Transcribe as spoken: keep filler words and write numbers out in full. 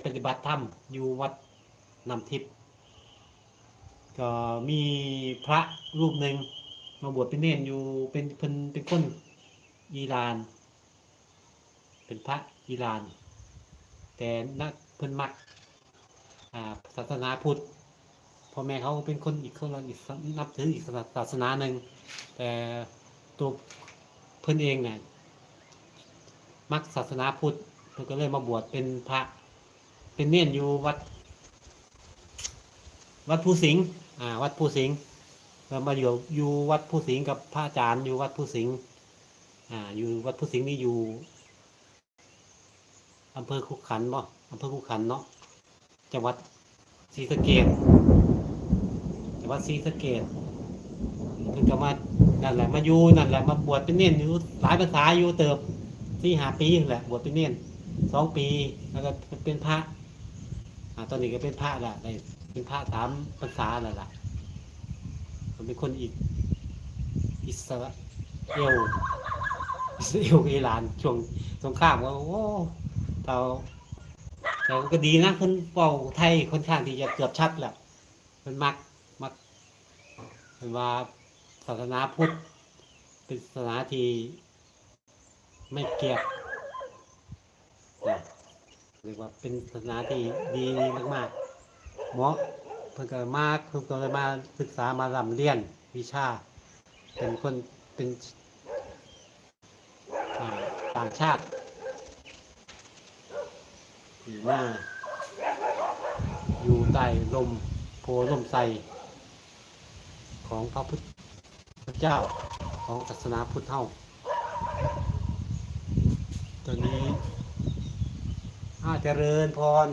ปฏิบัติธรรมอยู่วัดน้ำทิพย์ ก็มีพระรูปหนึ่งมาบวชเป็นเณรอยู่ เป็น เพิ่นเป็นคนอิหร่าน เป็นพระอิหร่าน แต่นะเพิ่นมัก อ่า ศาสนาพุทธ พ่อแม่เขาเป็นคนอีกคนละ อีกศา- นับถืออีกศา- ศาสนาหนึ่ง แต่ตัวเพิ่นเองน่ะมักศาสนาพุทธ เพิ่นก็เลยมาบวชเป็นพระ เป็นเณรอยู่วัด วัดภูสิงห์ อ่า วัดภูสิงห์ เพิ่นมาอยู่ อยู่วัดภูสิงห์กับพระอาจารย์อยู่วัดภูสิงห์ อ่า อยู่วัดภูสิงห์นี่อยู่อำเภอขุขันธ์บ่ อำเภอขุขันธ์เนาะ จังหวัดศรีสะเกษ จังหวัดศรีสะเกษ เพิ่นก็มานั่นแหละ มาอยู่นั่นแหละ มาบวชเป็นเณรอยู่หลายพรรษาอยู่เติบ สี่ห้าปีนั่นแหละ บวชเป็นเณรสองปี แล้วก็เป็นพระ อ่า ตอนนี้ก็เป็นพระละ ได้เป็นพระสามพรรษาแล้วล่ะ เพิ่นเป็นคนอิ- อิสราเอล อิสราเอลกับอิหร่าน ช่วงสงคราม ว่า โอ้ เฒ่า แต่ก็ดีนะ เพิ่นเว้าไทยค่อนข้างที่จะเกือบชัดแหละ เพิ่นมัก มัก เพิ่นว่าศาสนาพุทธเป็นศาสนาที่ไม่เกลียดนะ เรียกว่าเป็นศาสนาที่ดีมากๆ เหมาะ เพิ่นก็มา เพิ่นก็เลยมาศึกษา มาร่ำเรียนวิชา เป็นคน เป็น อ่า ต่างชาติ ที่มาอยู่ใต้ร่มโพธิ์ร่มไทรของพระพุทธเจ้า ของศาสนาพุทธเฮา ตอนนี้ อ่า เจริญพร